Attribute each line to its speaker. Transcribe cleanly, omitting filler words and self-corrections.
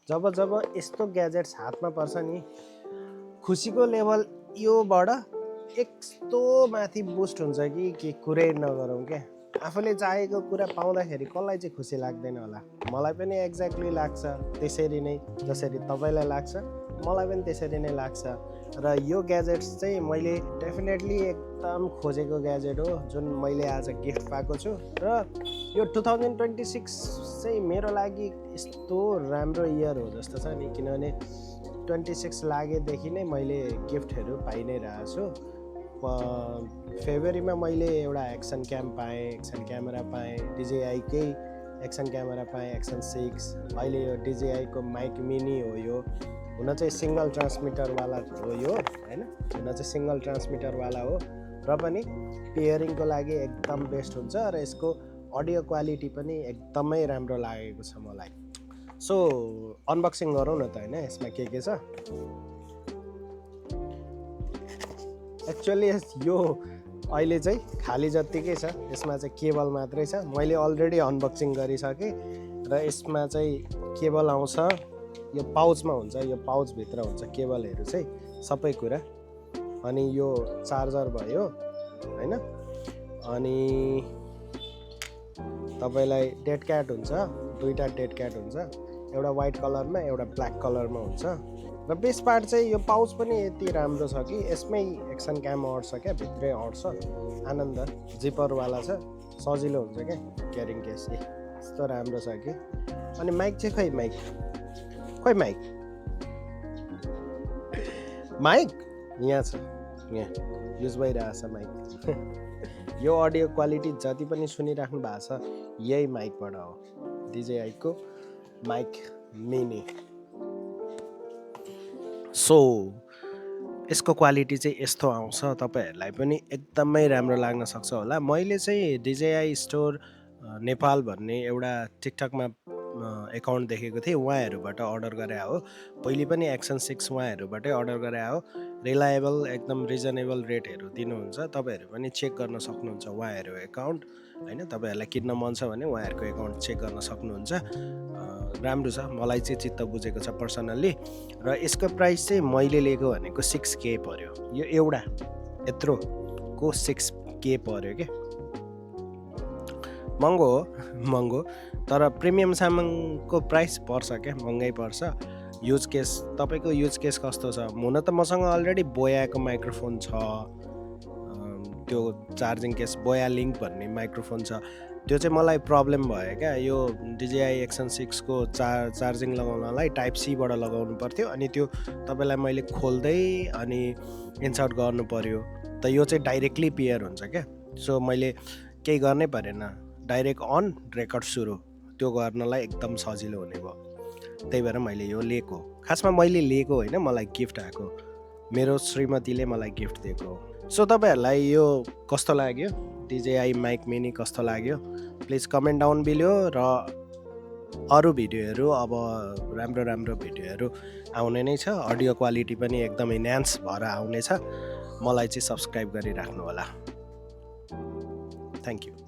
Speaker 1: जब यस्तो ग्याजेट्स हातमा पर्छ नि खुसीको लेभल योबाट यस्तो माथि बुस्ट हुन्छ कि के कुरै नगरौँ क्या। आफूले चाहेको कुरा पाउँदाखेरि कसलाई चाहिँ खुसी लाग्दैन होला। मलाई पनि एक्ज्याक्टली लाग्छ त्यसरी नै जसरी तपाईँलाई लाग्छ, मलाई पनि त्यसरी नै लाग्छ। र यो ग्याजेट्स चाहिँ मैले डेफिनेटली एकदम खोजेको ग्याजेट हो जुन मैले आज गिफ्ट पाएको छु। र यो 2026 चाहिँ मेरो लागि यस्तो राम्रो इयर हो जस्तो छ नि, किनभने 26 लागेदेखि नै मैले गिफ्टहरू पाइ नै रहेको छु। फेब्रुअरीमा मैले एउटा एक्सन क्याम पाएँ, एक्सन क्यामेरा पाएँ, डिजेआईकै एक्सन क्यामेरा पाएँ, एक्सन 6। अहिले यो डिजेआईको माइक मिनी हो। यो हुन चाहिँ सिङ्गल ट्रान्समिटरवाला हो यो होइन, हुन चाहिँ सिङ्गल ट्रान्समिटरवाला हो र पनि पेयरिङको लागि एकदम बेस्ट हुन्छ र यसको अडियो क्वालिटी पनि एकदमै राम्रो लागेको छ मलाई। सो अनबक्सिङ गरौँ न त होइन, यसमा के छ। एक्चुअली यो अहिले चाहिँ खाली जत्तिकै छ, यसमा चाहिँ केबल मात्रै छ। मैले अलरेडी अनबक्सिङ गरिसकेँ र यसमा चाहिँ केबल आउँछ, यो पाउचमा हुन्छ, यो पाउचभित्र हुन्छ केबलहरू चाहिँ सबै कुरा। अनि यो चार्जर भयो होइन, अनि तपाईँलाई डेड क्याट हुन्छ, दुईवटा डेड क्याट हुन्छ, एउटा वाइट कलरमा एउटा ब्ल्याक कलरमा हुन्छ। र बेस्ट पार्ट चाहिँ यो पाउच पनि यति राम्रो छ कि यसमै एक्सन क्याम अट्छ क्या, भित्रै अट्छ, आनन्द जिपरवाला छ, सजिलो हुन्छ क्या क्यारिङ केस। यस्तो राम्रो छ कि। अनि माइक चाहिँ खै माइक यहाँ छ, यहाँ युज भइरहेछ माइक। यो अडियो क्वालिटी जति पनि सुनिराख्नु भएको छ यही माइकबाट हो, डिजेआईको माइक मिनी। सो यसको क्वालिटी चाहिँ यस्तो आउँछ, तपाईँहरूलाई पनि एकदमै राम्रो लाग्न सक्छ होला। मैले चाहिँ डिजेआई स्टोर नेपाल भन्ने एउटा टिकटकमा एकाउन्ट देखेको थिएँ, उहाँहरूबाट अर्डर गरे हो। पहिले पनि एक्सन 6 उहाँहरूबाटै अर्डर गरे हो। रिलायबल एकदम रिजनेबल रेटहरू दिनुहुन्छ, तपाईँहरू पनि चेक गर्न सक्नुहुन्छ उहाँहरू एकाउन्ट होइन। तपाईँहरूलाई किन्न मन छ भने उहाँहरूको एकाउन्ट चेक गर्न सक्नुहुन्छ। राम्रो छ, मलाई चाहिँ चित्त बुझेको छ पर्सनल्ली। र यसको प्राइस चाहिँ मैले लिएको भनेको 6K पर्यो। यो एउटा यत्रोको 6K पर्यो क्या। महँगो हो, महँगो, तर प्रिमियम सामानको प्राइस पर्छ क्या, महँगै पर्छ। युज केस, तपाईँको युज केस कस्तो छ? हुन त मसँग अलरेडी बोयाको माइक्रोफोन छ, त्यो चार्जिङ केस बोया लिङ्क भन्ने माइक्रोफोन छ। त्यो चाहिँ मलाई प्रब्लम भयो क्या, यो डिजेआई एक्सन 6 को चार्जिङ लगाउनलाई टाइप सीबाट लगाउनु पर्थ्यो, अनि त्यो तपाईँलाई मैले खोल्दै अनि इन्सर्ट गर्नु पर्यो। त यो चाहिँ डाइरेक्टली पेयर हुन्छ क्या। सो मैले केही गर्नै परेन, डाइरेक्ट अन रेकर्ड सुरु, त्यो गर्नलाई एकदम सजिलो हुने भयो। त्यही भएर मैले यो लिएको। खासमा मैले लिएको होइन, मलाई गिफ्ट आएको, मेरो श्रीमतीले मलाई गिफ्ट दिएको। सो तपाईँहरूलाई यो कस्तो लाग्यो, डिजेआई माइक मिनी कस्तो लाग्यो, प्लिज कमेन्ट डाउन बिलो। र अरू भिडियोहरू अब राम्रो भिडियोहरू आउने नै छ, अडियो क्वालिटी पनि एकदम इन्हान्स भएर आउनेछ। मलाई चाहिँ सब्सक्राइब गरिराख्नु होला। Thank you.